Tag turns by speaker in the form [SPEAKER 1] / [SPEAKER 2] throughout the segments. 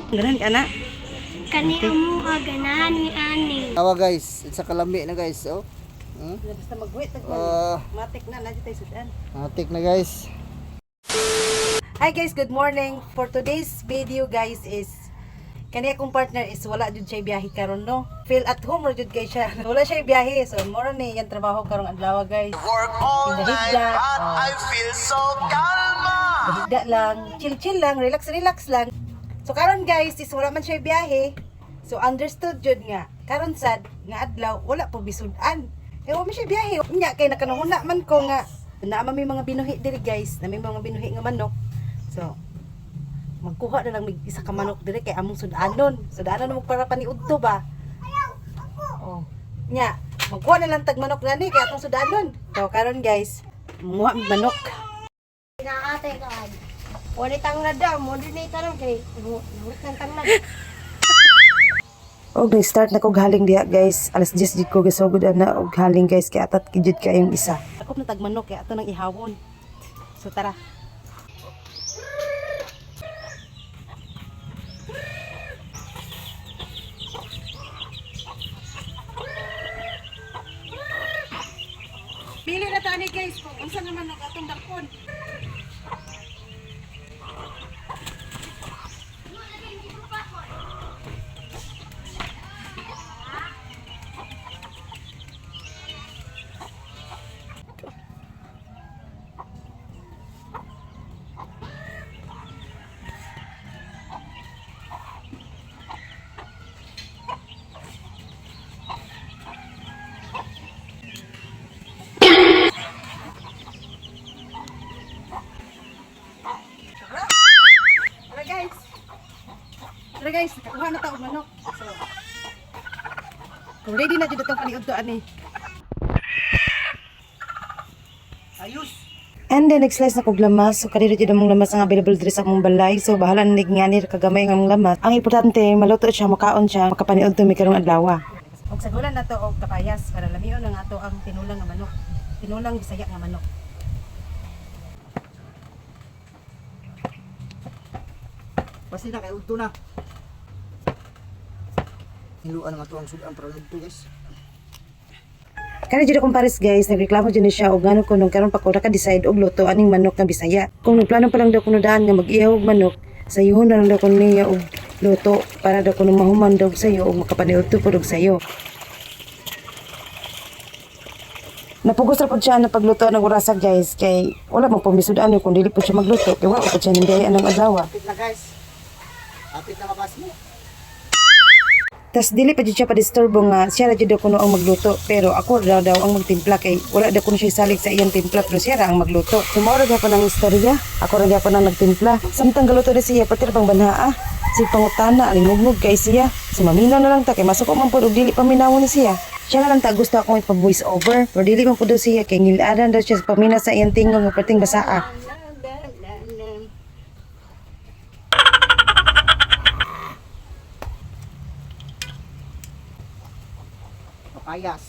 [SPEAKER 1] Ganahan ka na.
[SPEAKER 2] Kani amo ka ganahan ni ani.
[SPEAKER 3] Tawa guys, sa kalami na guys, oh.
[SPEAKER 1] Basta magwit tag matik na na tayo sudan.
[SPEAKER 3] Matik na guys.
[SPEAKER 1] Hi guys, good morning. For today's video guys is kani akong partner is wala jud siya biyahe karon, no. Feel at home ra jud kay siya. Wala siya biyahe. So mora ni iyang trabaho karong adlaw guys.
[SPEAKER 4] Work all night,
[SPEAKER 1] Higda.
[SPEAKER 4] but I feel so calma.
[SPEAKER 1] Higda lang, chill-chill lang, relax-relax lang. So karon guys is wala man siya biyahe. So understood jud nga. Karon sad nga adlaw wala po bisudan. Eh wala man siya biyahe. Nya kay nakanahuna man ko nga naa man may mga binuhi diri guys, na may mga binuhi nga manok. So magkuha na lang mig isa ka manok diri kay among sudanon. Sudanon mo para paniudto ba? Oh. Nya, magkuha na lang tag manok nani kay atong sudanon. So karon guys, muha mig manok.
[SPEAKER 2] Naatay ka. Wala tang na daw, mo din tanong kay nurit nang tanglad.
[SPEAKER 1] Og nag-start na kog haling diha guys. Alas 10 jud ko gasugod ana og haling guys kay atat gid jud kayong isa. Ako na tag manok kay ato nang ihawon. So tara. Pili na tani guys kung unsa nga manok atong dakpon. Tara guys. Tara guys, nakakuha na ta og manok. So, kung ready na jud atong paniudto ani.
[SPEAKER 3] Ayos.
[SPEAKER 1] And then, nag-slice na kog lamas. So, kanina dyan among lamas ang available diri sa among balay. So, bahala na nga kagamay ang among lamas. Ang importante, maluto siya, makaon siya, makapaniod to mi karong adlaw. Og sagulan na to og kapayas para lamion ang ato ang tinulang nga manok. Tinulang Bisaya nga manok.
[SPEAKER 3] Basta na kay udto na. Hiluan nga to ang sudan para udto guys.
[SPEAKER 1] Kani jud akong pares guys, nagreklamo jud ni siya og ngano kuno karon pa ko naka-decide og luto aning manok nga Bisaya. Kung nagplano pa lang daw kuno daan nga mag-ihaw og manok, sayuhon na lang daw kuno niya og luto para daw kuno mahuman daw sayo og makapaniudto pud og sayo. Napugos ra pud siya na pagluto ng orasa guys kay wala man pamisud-an kung dili pud siya magluto kay wala pud siya ning biyahe anang adlaw.
[SPEAKER 3] Apit na guys. Apit na mabas mo.
[SPEAKER 1] Tas dili pa jud siya padisturbo nga siya ra jud daw kuno ang magluto pero ako ra daw ang magtimpla kay wala daw kuno siya salig sa iyang timpla pero siya ra ang magluto. So mao ra gyapon ang istorya. Ako ra gyapon ang nagtimpla. Samtang galuto ni siya pati ra pang banhaa. Si pangutana alingugmog kay siya. So maminaw na lang ta kay masuko man pud og dili paminaw ni siya. Siya na lang ta gusto akong ipa-voice over pero dili man pud daw siya kay ngilaran daw siya sa pamina sa iyang tingog nga perting basaa.
[SPEAKER 3] Kapayas.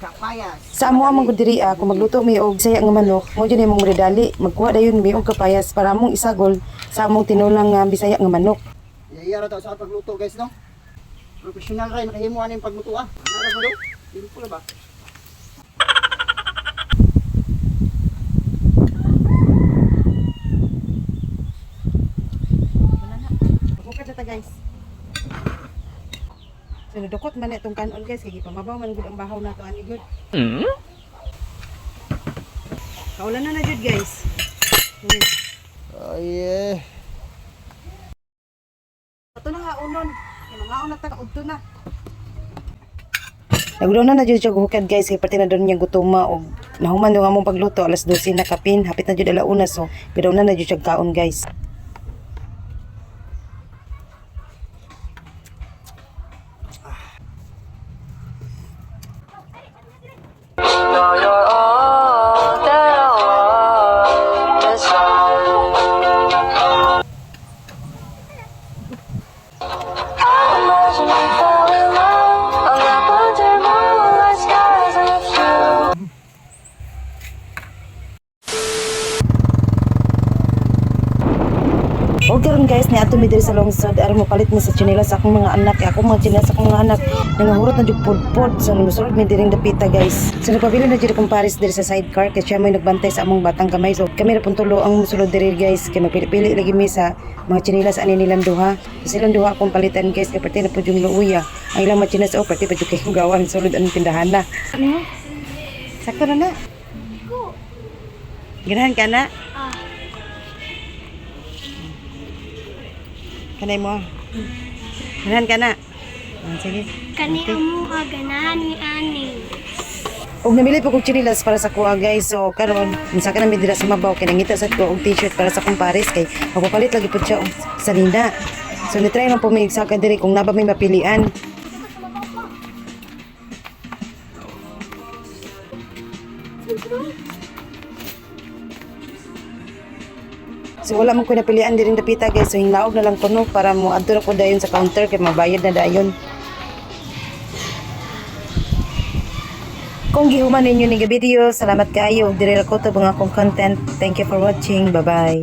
[SPEAKER 3] Kapayas.
[SPEAKER 1] Sa amo ang mga diri kung magluto mi og saya nga manok, mo jud imong dali, magkuha dayon mi og kapayas para among isagol sa among tinulang nga Bisaya nga manok.
[SPEAKER 3] Iya ra to sa pagluto guys no. Professional ra nakahimo ani pagluto ah. Ano ra mo? Simple ba?
[SPEAKER 1] Wala na. Bukad na ta guys. So nadukot man na itong kanon guys kay gipamabaw man gud ang bahaw nato ani gud. Kaulan na na jud guys.
[SPEAKER 3] Ay eh.
[SPEAKER 1] Ato na nga unon. Kay mga una ta udto na. Nagudon na na jud siya guhukad guys kay pati na doon niyang gutuma og nahuman daw nga among pagluto alas 12 na kapin hapit na jud alauna, so gudon na na jud siya kaon guys.
[SPEAKER 5] Now you're all that I want inside. I imagine we fell in love on up under moonlight skies with you.
[SPEAKER 1] O karon guys, niadto mi diri sa lungsod aron mopalit mi sa tsinelas sa akong mga anak. Kay akong mga tsinelas sa akong mga anak nangahurot na jud pudpod. So musulod mi diri dapita, guys. So nagpabilin na jud akong pares diri sa sidecar kay siya may nagbantay sa among batang gamay. So kami ra pong tulo ang musulod diri, guys, kay magpili-pili lagi mi sa mga tsinelas ani nilang duha. So, silang duha akong palitan, guys, kay parte na pud yung luuya. Ang ilang mga tsinelas, oh, parte pa jud kay gawan sulod ang tindahan na. Ano? Sakto na na. Ganahan ka na?
[SPEAKER 2] Ah.
[SPEAKER 1] Kanay mo. Ganahan ka na. Ah, sige.
[SPEAKER 2] Kani amo ka ganahan ni ani.
[SPEAKER 1] Og namili po kog tsinilas para sa kuha, guys. So karon, unsa ka na mi dira sa mabaw kay nangita sad ko og t-shirt para sa akong pares kay magpapalit lagi pud siya og sanina. So ni-try lang po mi saka diri kung naba may mapilian. So wala man ko napilian diri dapita, guys. So hinglaog na lang ko no para mo adto na ko dayon sa counter kay mabayad na dayon. Kung gihuman ninyo ni video, salamat kaayo. Diri ra ko tabang akong content. Thank you for watching. Bye-bye.